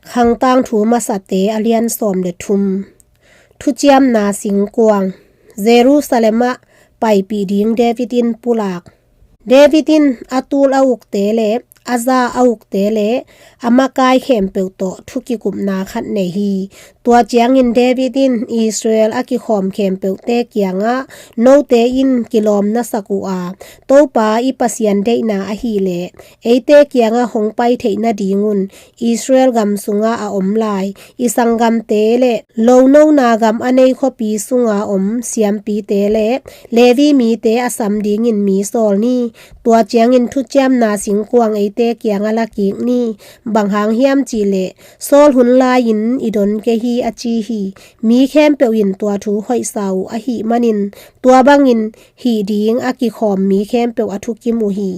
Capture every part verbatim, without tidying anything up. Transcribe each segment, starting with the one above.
Khangtang thu masate a lian sawm le thum. Thuciamna singkuang. Jerusalem ah paipih ding David in pulak. David in a tul a ukte le a za a ukte le a makai khempeuh tawh thukikupna khat nei hi. Tua ciangin David in Israel a kikhawm khempeuhte kiangah, note in kilawm na sak uh a, Topa i Pasian deihna ahih leh eite kiangah hong pai theih nadingun Israel gam sungah a om lai i sanggamte le lonona gam a nei khuapi sunga om siampite le Levi mite a sam dingin mi sawl ni. Tua ciangin thuciamna singkuang eite kiangah la kik ni. Bang hang hiam cihleh Saul hun lai-in i don kei hi, a ci hi. Mi khempeuh in tua thu hoihsa uh ahih manin tua bangin hih ding a kikhawm mi khempeuh a thukim uh hi.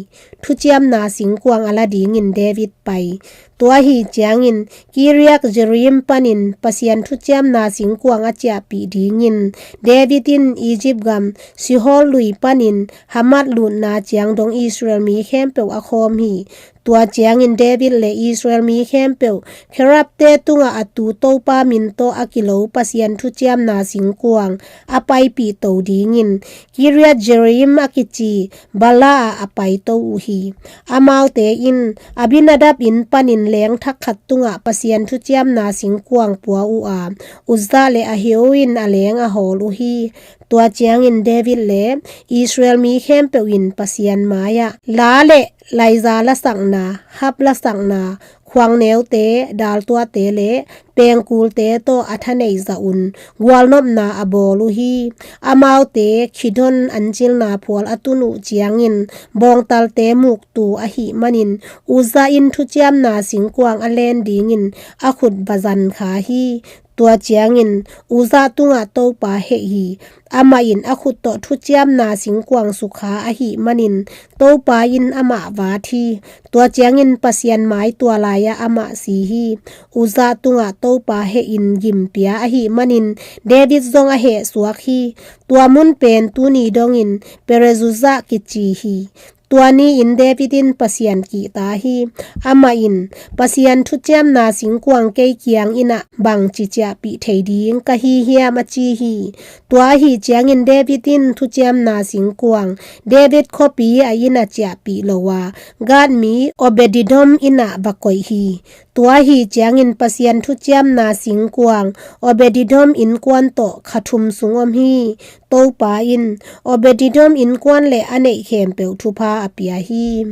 Thuciamna singkuang a la dingin David pai. Tua ahi ciangin Kiriat Jearim panin Pasian thuciamna singkuang a ciahpih dingin David in Egypt gam Sihor lui panin Hamath lutna ciang dong Israel mi khempeuh a khawm hi. Tua ciangin David le Israel mi khempeuh Kiriatte tungah a tu Topa min tawh a kilo Pasian thuciamna singkuang a paipih to dingin Kiriat Jearim a kici Balah ah a paito uh hi. Amaute in Abinadab inn panin leng thak khat tungah Pasian thuciamna singkuang pua uh a, Uzzah le Ahio in a leng a hawl uh hi. Tua ciangin David le Israel mi khempeuh in Pasian mai-ah la le laiza lasakna, hap lasakna, khuangneute, daltuate le pengkulte tawh a thaneih zah un gualnopna a bawl uh hi. Amaute Kidron ancilna phual a tun uh ciangin bawngtalte muktu ahih manin Uzzah in thuciamna singkuang a len dingin a khut va zan kha hi. Tua ciangin Uzzah tungah Topa heh hi. Amah in a khut tawh thuciamna singkuang sukha ahih manin Topa in amah vat hi. Tua ciangin Pasian mai tua lai-ah amah si hi. Uzzah tungah Topa heh in gimpia ahih manin David zong a heh suak hi. Tua mun pen tuni dongin Perez Uzzah kici hi. Tua ni-in David in Pasian kihta hi. Amah in, Pasian thuciamna singkuang kei kiang innah bangci ciahpih thei ding ka hi hiam, a ci hi. Tua ahi ciangin David in thuciamna singkuang David khuapi a innah ciahpih lo a, Gath mi Obed-edom innah va koih hi. Tua ahi ciangin Pasian thuciamna singkuang Obed-edom innkuan tawh kha thum sung om hi. Topa in Obed-edom innkuan le a neih khempeuh thupha a pia hi.